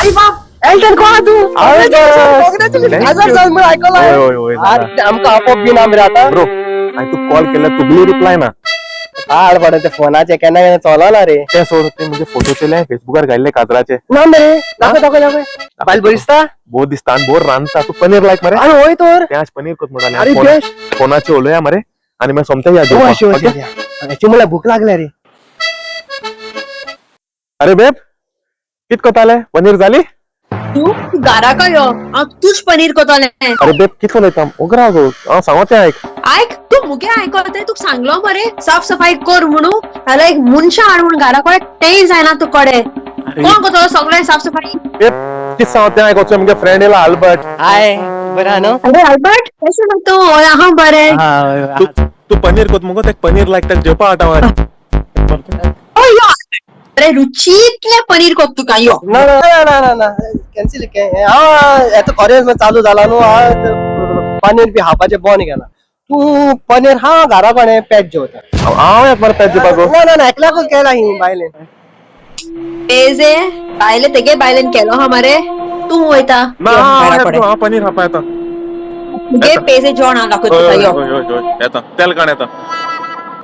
आई बाप एल्टन कोण तू? Congratulations. आयकला. होय, होय, होय, आमकां आपोआप बी ना मरे आता. ब्रो, आणि तू कॉल केला तुगली रिप्लाय ना. हाड पडे ते फोनाचे केन्ना केन्ना चलना रे. ते सोड, ते म्हणजे फोटो केले फेसबुकार घाल्ले काजराचे. ना मरे, दाखय दाखय दाखय. बायल बरी दिसता. भोव दिसता आणि भोव रांदता. तू पनीर लायक मरे. अरे होय तर. ते आज पनीर कोत अरे म्हणाले. बेस्ट. फोनाचे उलोया मरे आणि मग सोमते या हो, जेवपाक, ओके? याची मला भूक लागल्या रे. अरे बेब, कित कोताले? पनीर झाली? तू घरा यो, हांव तूच पनीर कोतोलें. अरे बेब, कित उलयता? उगरा गो, हांव सांगो तें आयक. आयक, तू मुगे आयकत? तुका सांगलो मरे साफ सफाई कर म्हणू. जाल्यार एक मनशां हाड म्हूण घरा कडेन, तेय जायना तूं कडे. कोण कोतलो सगळें साफ सफाई? बेब, कित सांगो तें आयक. मुगे फ्रेंड येयला, अल्बर्ट. हाय, बरं हा न्हू? अरे अल्बर्ट, कशें ना तूं? हय, आहा बरें. तू तू पनीर कोत मुगो, तेक पनीर लायक, तेक जेवपा हाडटा हांव. हय, यो. अरे रुचीतलें पनीर कोत तुका, यो. ना ना ना ना ना ना, कॅन्सल. हांव येता कॉलेज चालू जाला न्हू, हांव पनीर बी खावपाचें बंद केलां. तूं पनीर हा, घरा कडेन पेट जेवता. हांव येता मरे पेज जेवपाक गो. ना ना ना, एकल्याकूच केला ही बायलेन. पेजे बायले, तेगे बायलेन केलो हा मरे. तूं वयता? ना, यो, हांव घरा येता, कडेन. हांव पनीर खावपा येता. मुगे पेजे जेवण हांव दाखयता तुका, यो. हय, हय, हय, येता, तेलकाण येता.